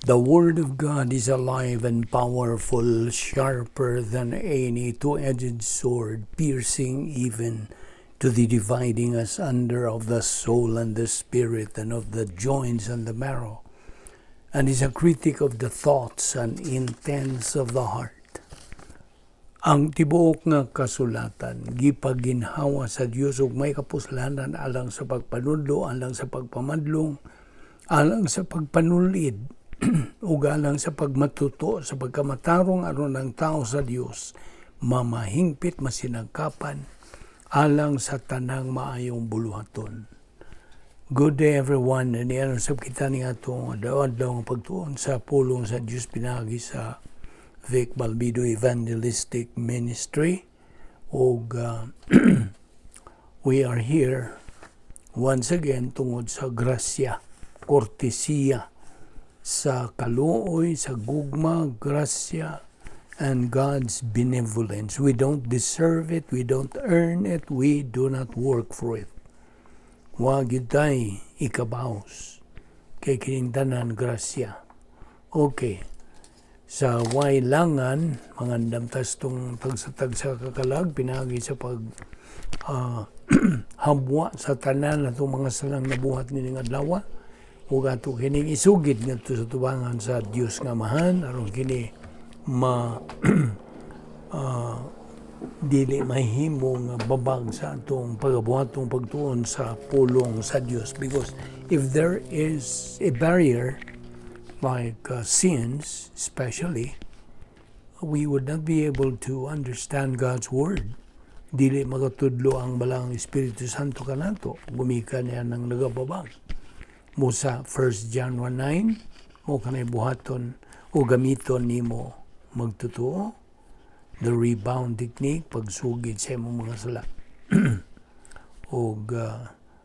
The Word of God is alive and powerful, sharper than any two-edged sword, piercing even to the dividing asunder of the soul and the spirit, and of the joints and the marrow, and is a critic of the thoughts and intents of the heart. Ang tibuok nga kasulatan gipaginhawa sa Dios ug may kapuslanan alang sa pagpanudlo, alang sa pagpamadlong, alang sa pagpanulid, ug alang sa pagmatuto sa pagkamatarong aron ang tao sa Dios mamahingpit, masinagkapan alang sa tanang maayong buluhaton. Good day, everyone. Niana sab kita ni atong adlaw-adlaw nga pagtuon sa pulong sa Dios pinaagi sa Vic Balbido Evangelistic Ministry ug we are here once again tungod sa grasya, kortesiya sa kaluoy, sa gugma, grasya, and God's benevolence. We don't deserve it, we don't earn it, we do not work for it. Wa gyud tay ikabaos kay kining tanan grasya. Okay. Sa way langan, mangandam tas tong tagsa-tagsa kakalag pinaagi sa pag habwa sa tanan atong mga salang nabuhat nining adlaw ug ato kining isugid ngadto sa tubangan sa Dios nga Amahan aron kini ma dili mahimo nga babag sa atong pagabuhatong pagtuon sa pulong sa Dios, because if there is a barrier like sins especially, we would not be able to understand God's word. Dili makatudlo ang Balaang Espiritu Santo kanato gumikan niya ng nagababag mo sa 1 John 1:9 mo kanay buhaton o gamiton nimo magtotoo, the rebound technique, pagsugid sa imong mga sala og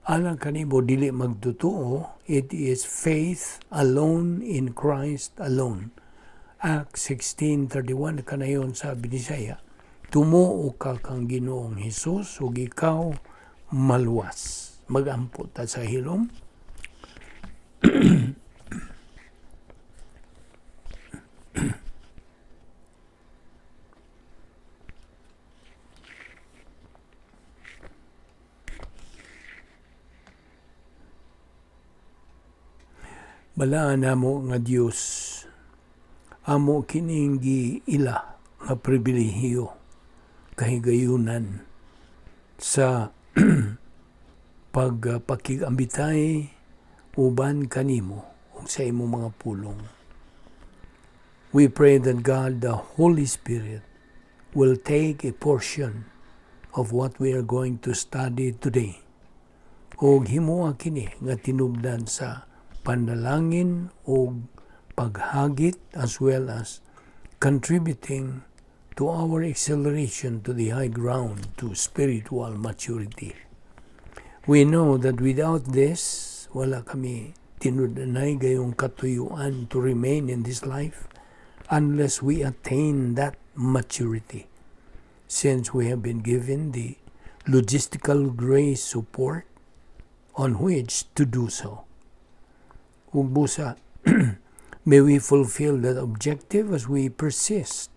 alang kanimo dili magtotoo. It is faith alone in Christ alone. Acts 16:31, kanayon sa Binisaya, "Tumuo ka kang Ginoong Hesus ug ikaw maluwas." Magampo ta sa hilom. Balaan namo nga Dios, amo kining giila nga pribilehiyo, kahigayunan sa pagpakigambitay uban kanimo ug sa imong mga pulong. We pray that God the Holy Spirit will take a portion of what we are going to study today ug himoa kini nga tinubdan sa panalangin ug paghagit, as well as contributing to our acceleration to the high ground to spiritual maturity. We know that without this, wala kami tinud-anay gayong katuyuan to remain in this life unless we attain that maturity. Since we have been given the logistical grace support on which to do so. Ug busa, may we fulfill that objective as we persist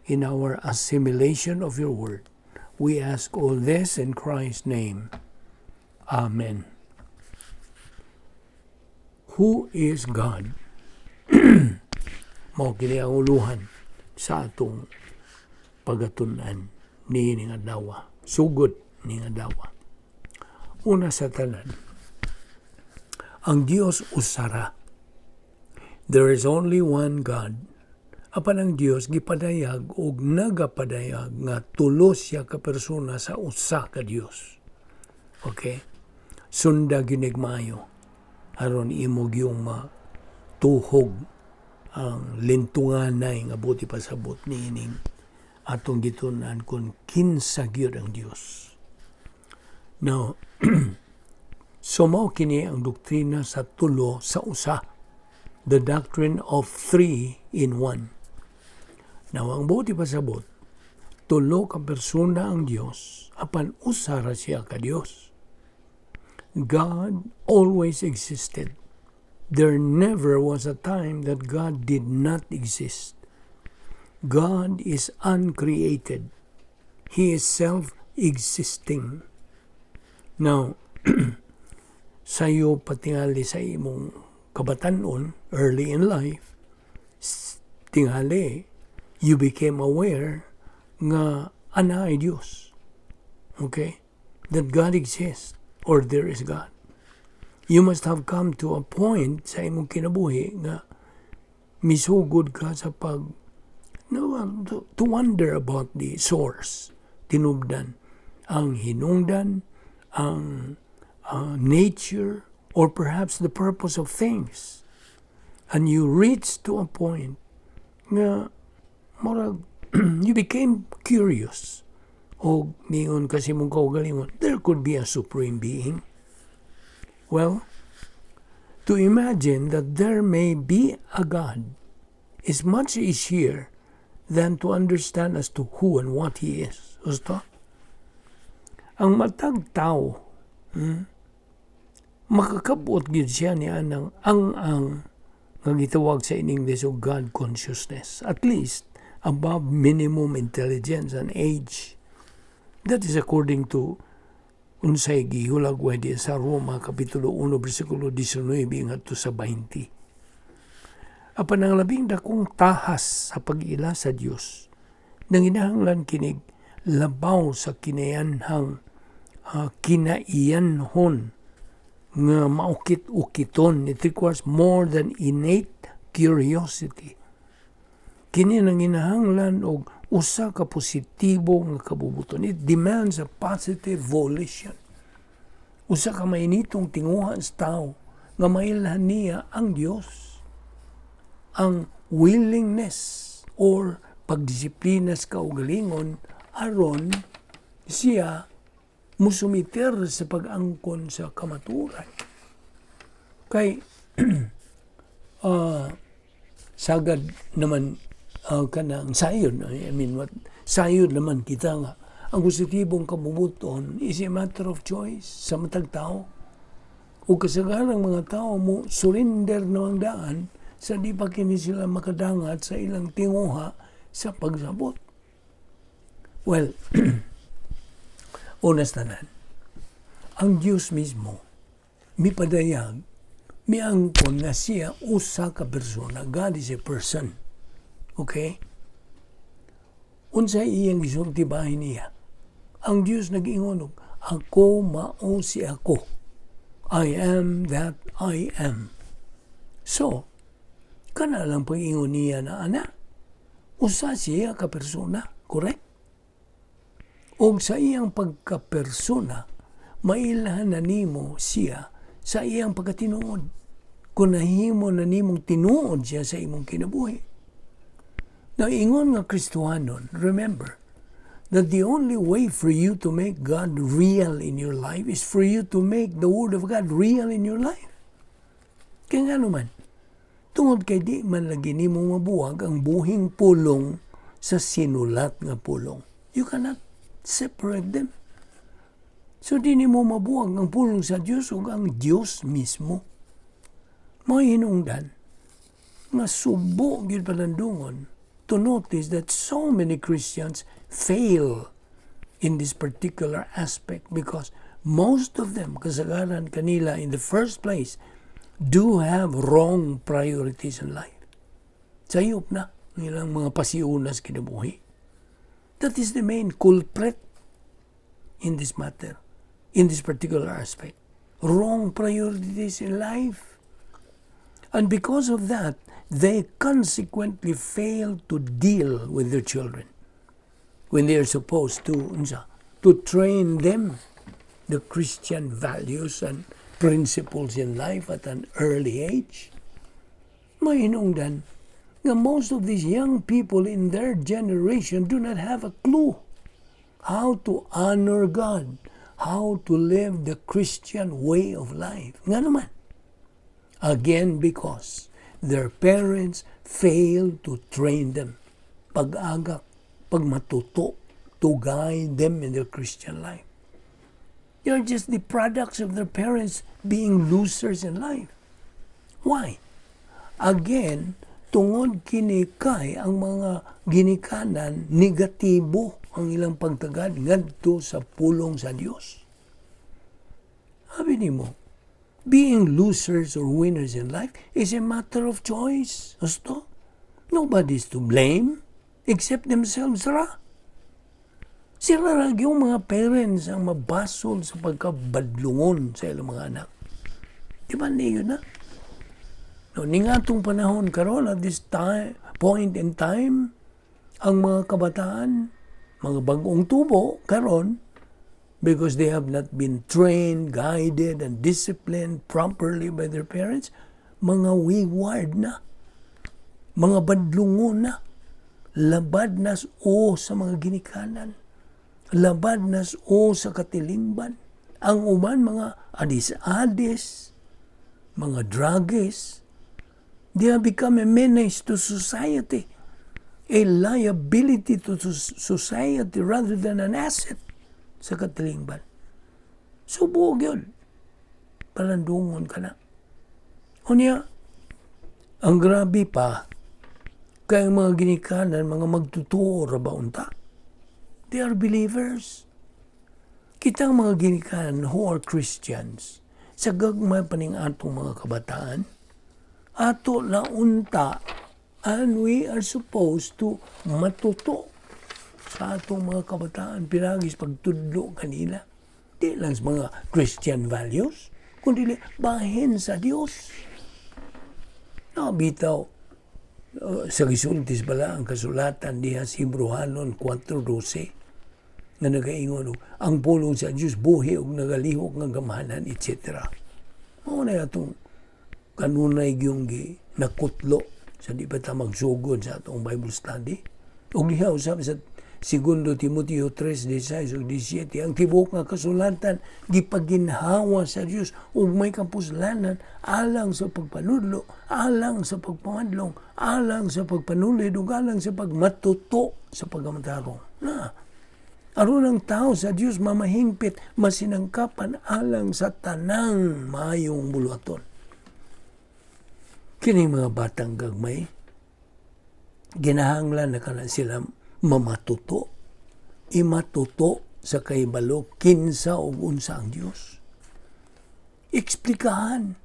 in our assimilation of your word. We ask all this in Christ's name. Amen. Who is God? Mao kini ang uluhan sa atong pagatun-an niining adlaw. Sugod ning adlaw. Una sa tanan, ang Dios usara. There is only one God. Apan ang Dios gipadayag og nagapadayag nga tulo siya ka persona sa usa ka Dios. Okay? Sunda gyud maayo aron imo gyung matuhog ang lintunganay nga buot ipasabot niining atong gitun-an kung kinsa gyud ang Dios. Now, so mao kini ang doktrina sa tulo sa usa. The doctrine of three in one. Now, ang buot ipasabot, tulo ka persona ang Dios, apan usa ra siya ka Dios. God always existed There never was a time that God did not exist. God is uncreated. He is self-existing. Now, sayo patingali sa imong kabatanon, early in life, tingali, you became aware nga anaay Dios. Okay? That God exists or there is God. You must have come to a point sa imong kinabuhi nga misugod ka sa pag no, to wonder about the source, tinubdan, ang hinungdan, ang nature, or perhaps the purpose of things. And you reach to a point nga murag you became curious o ningon kasi mong kaugalingon, there could be a supreme being. Well, to imagine that there may be a God is much easier than to understand as to who and what He is. Gusto? Ang matag tao, makakabot gyud siya niya ng ang nga gitawag sa in English og God consciousness. At least above minimum intelligence and age. That is according to unsay gihulagway di sa Roma Kapitulo 1 bersikulo 19 ngadto sa 20. Apan ang labing dakong tahas sa pag-ila sa Dios nanginahanglan kinig labaw sa kinayanhang kinaiyanhon nga maukit-ukiton. It requires more than innate curiosity. Kini nanginahanglan og usa ka positibo nga kabubuton. It demands a positive volition, usa ka mainitong tinguha sa tao nga mailhan niya ang Dios, ang willingness or pagdisiplina sa kaugalingon aron siya musumiter sa pag-angkon sa kamaturan. Kay sagad naman kanang sayon, I mean, what, sayon naman kita nga ang positibong kabubuton is a matter of choice sa matag tao. O kasagarang mga tao mo surrender na ang daan sa di pa kini sila makadangat sa ilang tinguha sa pagsabot. Well, unas tanan, ang Diyos mismo mipadayag, miangkon nga siya usa ka persona. God is a person. Okay? Unsa iyang gisulti bahin niya? Ang Diyos nag-ingon og, "Ako mao si ako. I am that I am." So, kana lang pag-ingon niya na ana, usa siya ka persona, correct? Og sa iyang pagka-persona, mailhan na nimo siya sa iyang pagkatinuod. Kung nahimo na nimong tinuod siya sa imong kinabuhi. Now, ingon nga Kristohanon, remember that the only way for you to make God real in your life is for you to make the Word of God real in your life. Kaya nga naman, tungod kay di man lagi nimo mabuwag ang buhing pulong sa sinulat nga pulong. You cannot separate them. So di nimo mabuwag ang pulong sa Dios ug ang Dios mismo. May hinungdan nga subo gyud palandungon to notice that so many Christians fail in this particular aspect because most of them, kasagaran kanila in the first place, do have wrong priorities in life. Sayop na ang ilang mga pasiunas kinabuhi. That is the main culprit in this matter, in this particular aspect. Wrong priorities in life. And because of that, they consequently fail to deal with their children when they are supposed to, unsa, to train them the Christian values and principles in life at an early age. May hinungdan nga most of these young people in their generation do not have a clue how to honor God, how to live the Christian way of life. Nga naman. Again, because their parents failed to train them. Pag-agak, pagmatuto, to guide them in their Christian life. They're just the products of their parents being losers in life. Why? Again, tungod kini kay ang mga ginikanan, negatibo ang ilang pagtagad ngadto sa pulong sa Dios. Abi nimo, being losers or winners in life is a matter of choice. Gusto? Nobody's to blame except themselves ra. Sila ra yung mga parents ang mabasol sa pagkabadlungon sa ilang mga anak. Di ba niyo na? No, ning atong panahon karon, at this time, point in time, ang mga kabataan, mga bagong tubo karon, because they have not been trained, guided, and disciplined properly by their parents, mga wayward na, mga badlungon na, labad na o sa mga ginikanan, labad na o sa katilingban. Ang uban, mga adis-adis, mga druggies, they have become a menace to society, a liability to society rather than an asset sa katilingban. Subuog yun. Palandungon ka na. Unya, ang grabe pa, kay ang mga ginikanan, mga magtutuo ra ba unta? They are believers. Kitang mga ginikanan who are Christians, sa gagmay pa ning atong mga kabataan, ato na unta, and we are supposed to matuto sa atong mga kabataan pinaagi sa pagtudlo kanila. Di lang sa mga Christian values, kundi bahin sa Dios. No, bitaw, sa gisultis bala ang kasulatan diha sa Hebreohanon 4:12 nga nagaingon og ang pulong sa Dios buhi ug nagalihok nga gamhanan, etc. Mao na atong kanunay gyung gi nakutlo sa di pa ta magsugod sa atong Bible study. Ug diha usab sa Segundo Timoteo 3:16 ug 17, ang tibuok nga kasulatan gipaginhawa sa Dios ug may kapuslanan alang sa pagpanudlo, alang sa pagpamadlong, alang sa pagpanulid ug alang sa pagmatuto sa pagkamatarong. Na aron ang tao sa Dios mamahingpit, masinangkapan alang sa tanang maayong buluhaton. Kining mga batang gagmay, ginahanglan na kana sila mamatuto, imatuto sa kahibalo kinsa ug unsa ang Dios. Eksplikahan,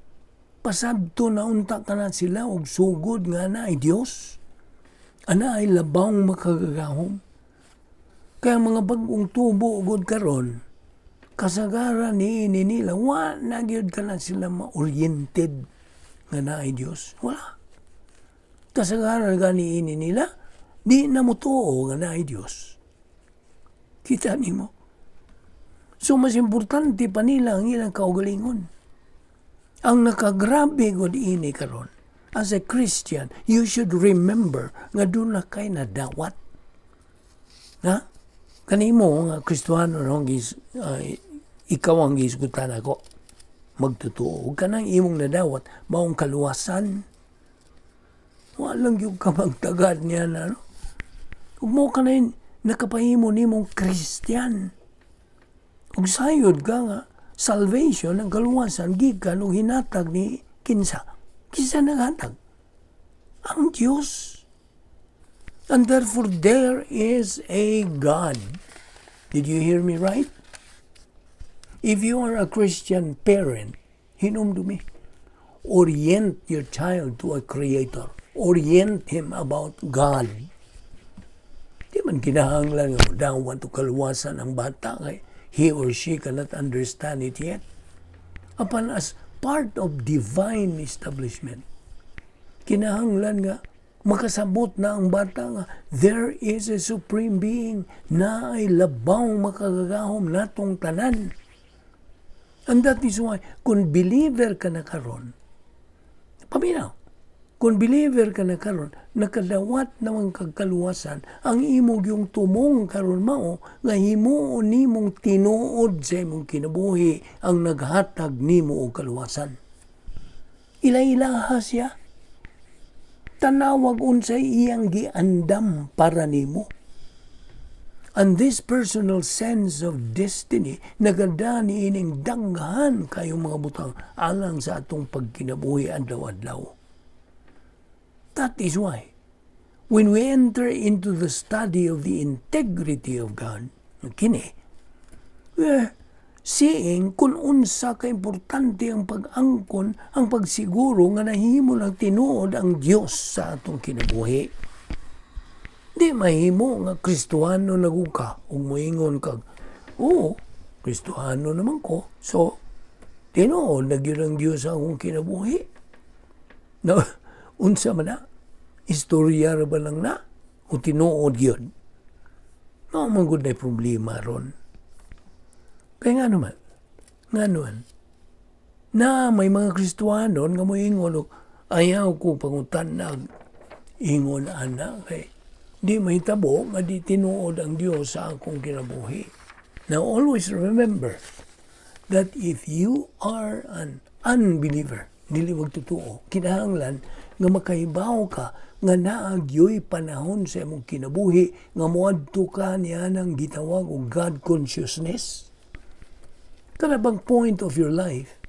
pasabto na unta kana sila og sugod nga naay Dios. Ana ay labawng makagagahom. Kaya mga bagong tubo ugod karon, kasagaran ni ini nila, wa na gyud kana sila ma-oriented nga naay Dios. Wala. Kasagaran gani ini nila, di na motuo nga naay Dios. Kita nimo. So mas importante pa nila ang ilang kaugalingon. Ang nakagrabe gud ini karon, as a Christian, you should remember nga duna kay nadawat. Ha? Kanimo nga Kristohano no, ikaw ang gisgutan ako. Magtotoo. Ug kanang imong nadawat, maong kaluwasan. Walang yung ka magtagad niya na, no? Ug mo ka na nakapahimo nimong Christian. Ug sayod ka nga, salvation, ang kaluwasan, gikan ug hinatag ni kinsa. Kinsa naghatag? Ang Diyos. And therefore, there is a God. Did you hear me right? If you are a Christian parent, hinumdumi, orient your child to a creator. Orient him about God. Di man kinahanglan nga dawat o kaluwasan ang bata kay he or she cannot understand it yet. Apan as part of divine establishment, kinahanglan nga makasabot na ang bata nga there is a supreme being na ay labaw makagagahom natong tanan. And that is why, kung believer ka na karon, paminaw, kung believer ka na karon, nakadawat namang kagkaluwasan, ang imong yung tumong karon mao nga himuon nimong tinuod sa imong kinabuhi ang naghatag nimo og kaluwasan. Ila-ilaha siya. Tanawag unsay iyang giandam para nimo. And this personal sense of destiny nagada niining daghan kayong mga butang alang sa atong pagkinabuhi adlaw-adlaw. That is why when we enter into the study of the integrity of God, kini, we're seeing kung unsa ka importante ang pag-angkon, ang pagsiguro nga nahimo ng tinuod ang Dios sa atong kinabuhi. Di mahimo nga Kristohano na gud ka ug moingon kag, "Oo, Kristohano naman ko. So, tinuod na gyud ang Dios sa akong kinabuhi." No, unsa man na? Istorya ra ba lang na? O tinuod gyud? Mao man gud na problema ron. Kaya nga naman, na may mga Kristohanon nga moingon og, "Ayaw ko pangutan-ag ingon ana kay di mahitabo nga di tinuod ang Dios sa akong kinabuhi." Now, always remember that if you are an unbeliever, dili magtotoo, kinahanglan nga makahibaw ka nga naa gyoy panahon sa imong kinabuhi nga moadto ka niya ng gitawag og God consciousness. Kana bang point of your life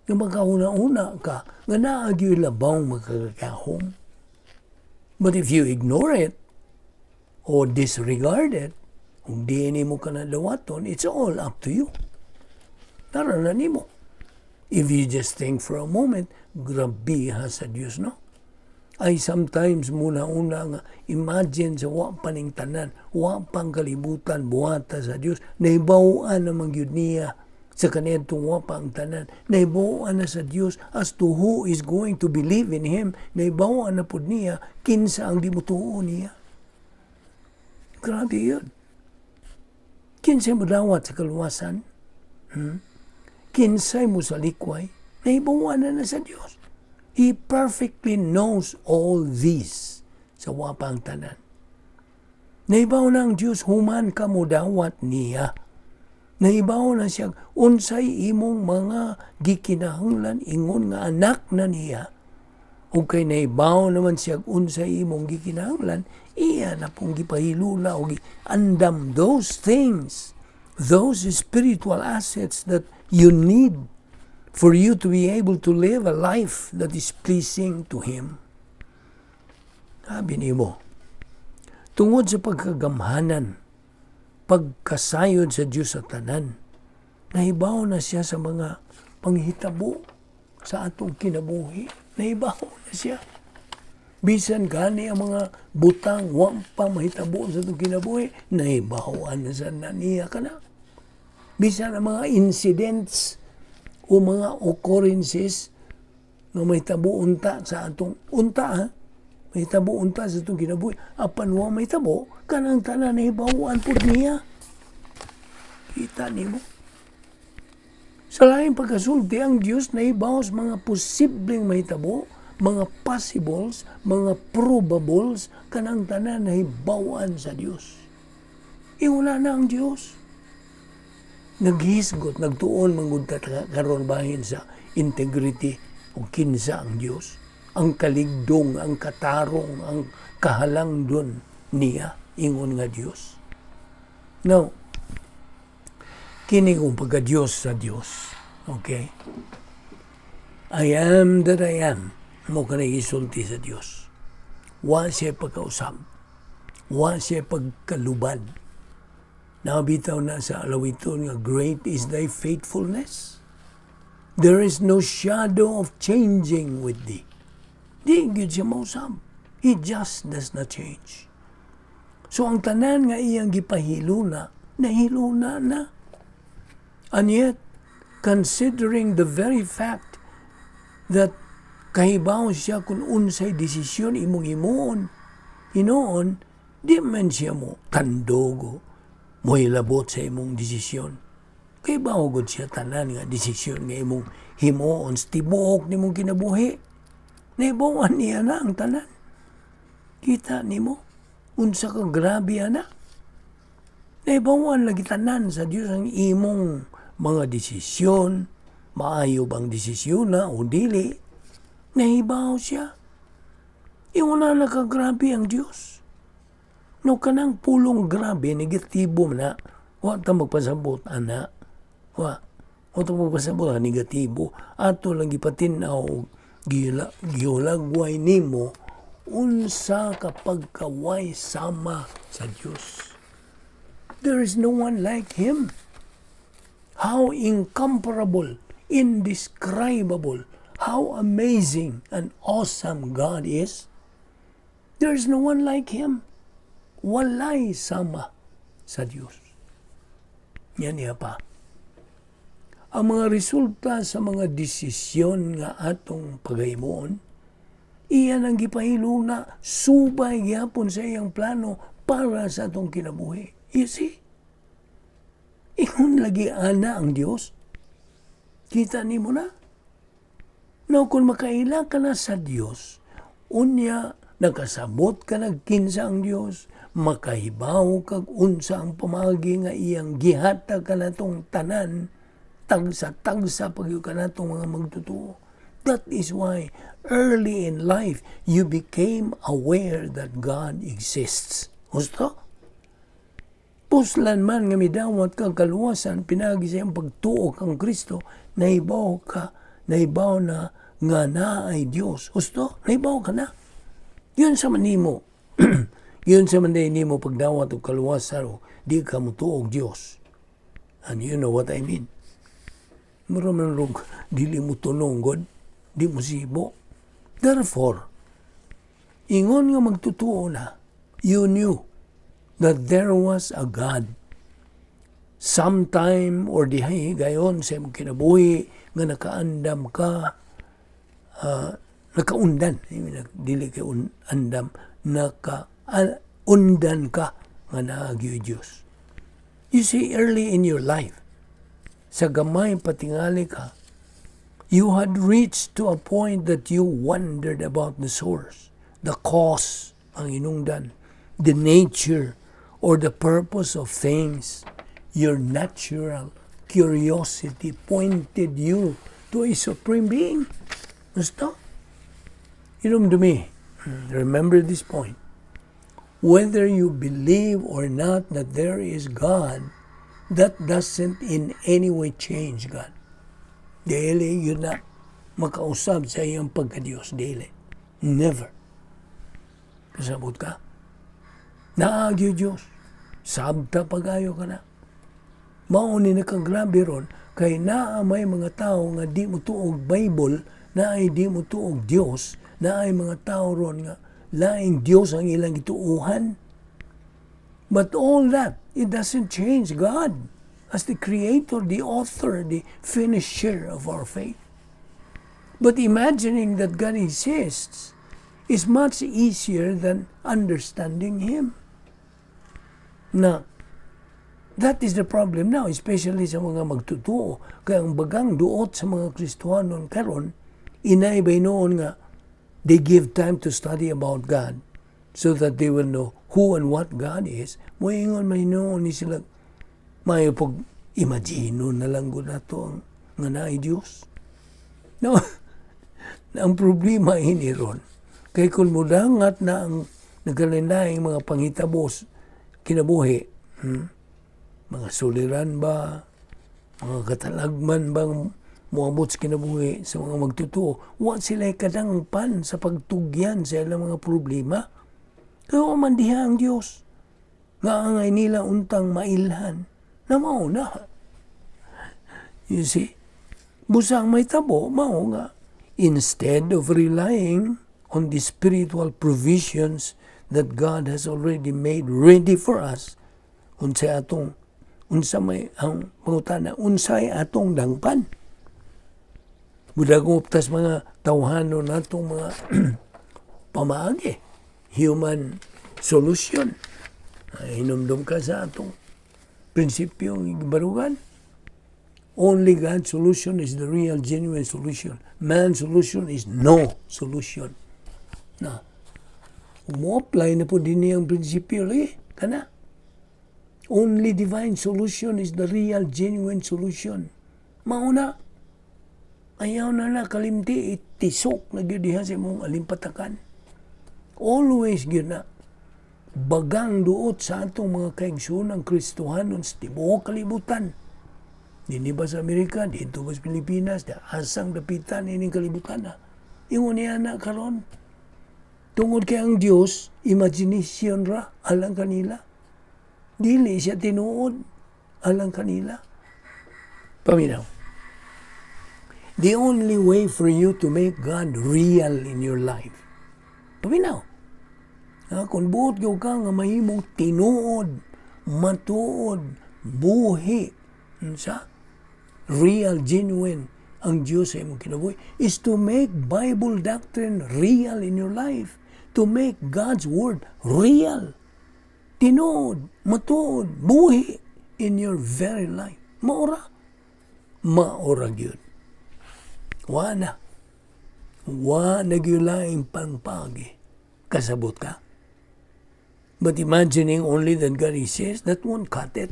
nga makahuna-huna ka nga naa gyoy labaw makagagahom. But if you ignore it or disregard it, kung di nimo ka na dawaton, it's all up to you. Tara na nimo. If you just think for a moment, grabe ha sa Diyos, no? Ay, sometimes muna-una nga, imagine sa wa pa ning tanan, wa pang kalibutan, buhata sa Diyos, nahibaw-an naman gyud niya sa kaniadtong wa pa ang tanan. Nahibaw-an na sa Diyos as to who is going to believe in Him. Nahibaw-an na pud niya kinsa ang di motuo niya. Grabe yun. Kinsay mo dawat sa kaluwasan? Kinsay mo sa likway? Nahibaw-an na na sa Diyos. He perfectly knows all these sa wa pa ang tanan. Nahibaw na ang Diyos human ka mo dawat niya. Nahibaw na siya unsay imong mga gikinahanglan ingon nga anak na niya. Ug kay nahibaw naman siya unsay imong gikinahanglan, iya na pong gipahilula o andam those things, those spiritual assets that you need for you to be able to live a life that is pleasing to Him. Sabi nimo, tungod sa pagkagamhanan, pagkasayod sa Diyos sa tanan, nahibaw na siya sa mga panghitabo sa atong kinabuhi. Nahibaw na siya. Bisan gani ang mga butang wa pa mahitabo sa atong kinabuhi, nahibawan na sa na niya kana. Bisan ang mga incidents o mga occurrences nga mahitabo unta sa atong unta ha, mahitabo unta sa atong kinabuhi, apan wa mahitabo kanang tanan, nahibaw-an pud niya. Kita nimo, sa laing pagkasulti, ang Dios nahibaw sa mga posibleng mahitabo, mga possibles, mga probables. Kanang tanan nahibaw-an sa Dios. Iwala na ang Dios naghisgot, nagtuon manggod ta karon bahin sa integrity o kinsa ang Dios, ang kaligdong, ang katarong, ang kahalangdon niya ingon nga Dios. Now, kini kung pagka-Diyos sa Dios. Okay? "I am that I am." Mao kana isulti sa Dios. Wa siya pagkausab. Wa siya pagkalubad. Nabitaw na sa alawiton nga, "Great is thy faithfulness. There is no shadow of changing with thee." Di gyud siya mausab. He just does not change. So ang tanan nga iyang gipahiluna, nahiluna na. And yet, considering the very fact that kahibaw siya kung unsay desisyon imong himuon, hinuon, di man siya mo tandog, mohilabot sa imong desisyon. Kahibaw gud siya tanan nga desisyon nga imong himuon sa tibuok nimong kinabuhi. Nahibawan niya na ang tanan. Kita nimo unsa ka grabe ana. Nahibawan lagi tanan sa Dios ang imong mga desisyon, maayo bang desisyon na o dili. Nahibaw siya. Ingon na nakagrabe ang Dios. No, kanang pulong "grabe", negatibo man na. Wa ta magpasabot ana. Wa. Wa ta magpasabot ana, negatibo. Ato lang gipatin-aw, gihulagway nimo unsa kapag kaway sama sa Dios. There is no one like Him. How incomparable, indescribable, how amazing and awesome God is. There is no one like Him. Walay sama sa Dios. Yan niya pa. Ang mga resulta sa mga desisyon nga atong pagahimuon, iyan ang gipahiluna subay gyapon sa iyang plano para sa atong kinabuhi. You see? Ingon lagi ana ang Dios. Kita nimo na. No, kung makaila ka na sa Dios, unya nakasabot ka nag kinsa ang Dios, makahibaw kag unsa ang pamaagi nga iyang gihatag kanatong tanan, tagsa-tagsa pag kanatong mga magtutuo. That is why early in life you became aware that God exists. Gusto? Puslan man nga midawat kang kaluwasan pinagi sa iyang pagtuo kang Kristo, nahibaw ka, nahibaw na nga naay Dios. Gusto? Nahibaw ka na. Yun sa manimo. Yun sa man nimo pagdawat og kaluwasan o di ka mutuo og Dios. And you know what I mean. Mura man rog dili mo tunong God, di mo sibo. Therefore, ingon nga magtutuo na, you knew that there was a God. Sometime or dihay gayon sa imong kinabuhi nga nakaandam ka, nakaundan, I mean, dili kay andam, nakaundan ka nga naa gyud Dios. You see, early in your life, sa gamay patingali ka, you had reached to a point that you wondered about the source, the cause, ang inungdan, the nature, or the purpose of things. Your natural curiosity pointed you to a supreme being. Gusto? Hinumdumi. Remember this point. Whether you believe or not that there is God, that doesn't in any way change God. Dili yun na makausab sa iyang pagka-Diyos. Dili. Never. Kasabot ka? Naa gyud Diyos. Sabta pagayo ka na. Mao ni nakagrabe ron kay naa may mga tao nga di mo tuog Bible, naay di mo tuog Dios, naay mga tao ron nga laing Dios ang ilang gituuhan. But all that, it doesn't change God as the creator, the author, the finisher of our faith. But imagining that God exists is much easier than understanding Him. Na, that is the problem now, especially sa mga magtutuo. Kaya ang bagang duot sa mga Kristohanon karon, inay ba noon nga they give time to study about God so that they will know who and what God is. Moingon may noon ni sila, may pag imagino na lang gud nato ang nga naay Dios. No, ang problema ini ron, kay kung mudangat na ang nagkalain mga panghitabos kinabuhi, mga suliran ba, mga katalagman bang muabot sa kinabuhi sa mga magtutuo, wa sila kadangpan sa pagtugyan sa ilang mga problema. Kaya man diha ang Dios nga angay nila untang mailhan na mao na. You see? Busang may tabo, mao nga instead of relying on the spiritual provisions that God has already made ready for us, unsay atong, unsa may ang pangutana, unsay atong dangpan? Mudagop tas mga tawhano natong mga pamaagi, human solution. Ay, hinumdum ka sa atong prinsipyong barugan. Only God's solution is the real, genuine solution. Man's solution is no solution. Na, mo-apply na po din niyang prinsipyo lagi. Kana. Only divine solution is the real, genuine solution. Mauna, ayaw na na kalimti, itisok na gyud diha sa imong alimpatakan. Always gyud na. Bagang duot sa atong mga kaigsuonang Kristohanon sa tibuok kalibutan. Dinhi ba sa Amerika, didto ba sa Pilipinas, da asang dapitan ining kalibutan na. Ingon niya na karon. Tungod kay ang Dios, imagination ra alang kanila. Dili siya tinuod alang kanila. Paminaw. The only way for you to make God real in your life. Paminaw. Ha, kung buot gyud ka nga mahimong tinuod, matuod, buhi, unsa? Real, genuine ang Diyos sa imong kinabuhi is to make Bible doctrine real in your life. To make God's Word real. Tinuod, matuod, buhi in your very life. Mao ra. Mao ra gyud. Wa na. Wa na gyud laing pangpagi. Kasabot ka? But imagining only that God exists, that won't cut it.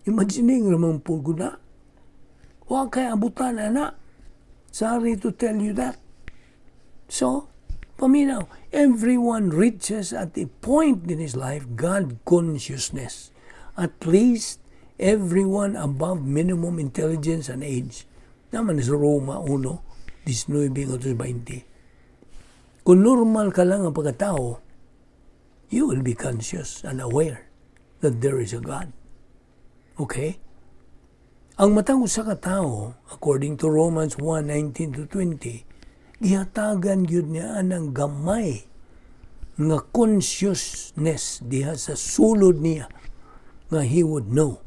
Imagining ramang pulgo na. Wa kay abutan ana. Sorry to tell you that. So, paminaw, everyone reaches at a point in his life God consciousness. At least everyone above minimum intelligence and age. Naman sa Roma 1, 19 20. Kung normal ka lang ang pagkatao, you will be conscious and aware that there is a God. Okay? Ang matag usa ka tawo, according to Romans 1:19 to 20, gihatagan gyud niya ang gamay nga consciousness diha sa sulod niya nga he would know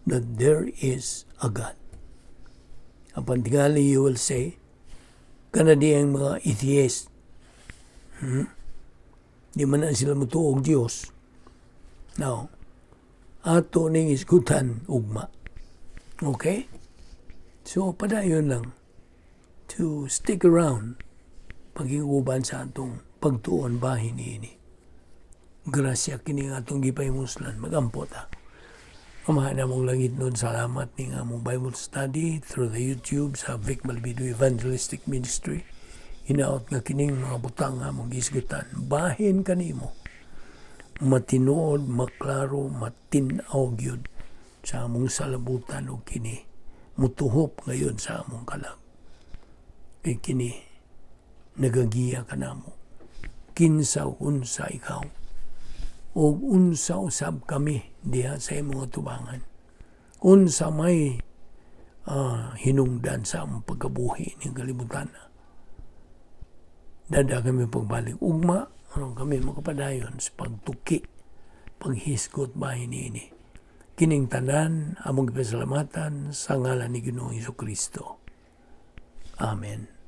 that there is a God. Apan tingali you will say, kana di ang mga atheist, Di man na sila mutuo og Diyos. Now, ato ning isgutan ugma. Okay? So, padayon lang to stick around paghiuban sa atong pagtuon bahin niini. Grasya kini nga atong gipahimuslan. Magampo ta. Amahan namong langitnon, salamat ning among Bible study through the YouTube sa Vic Malbido Evangelistic Ministry. Hinaot nga kining mga butang nga among gisgutan. Bahin kanimo. Matinuod, maklaro, matin-aw gyud sa among salabutan og kini mutuhop ngayon sa among kalag. Kay kini nagagiya kanamo. Kinsa unsa ikaw ug unsa usab kami diha sa imong atubangan. Unsa may hinungdan sa among pagkabuhi ning kalibutan. Dada kami pagbalik ugma aron kami makapadayon sa pagtuki, paghisgot bahin niini. Kining tanan among gipasalamatan sa ngalan ni Ginoong Kristo. Amen.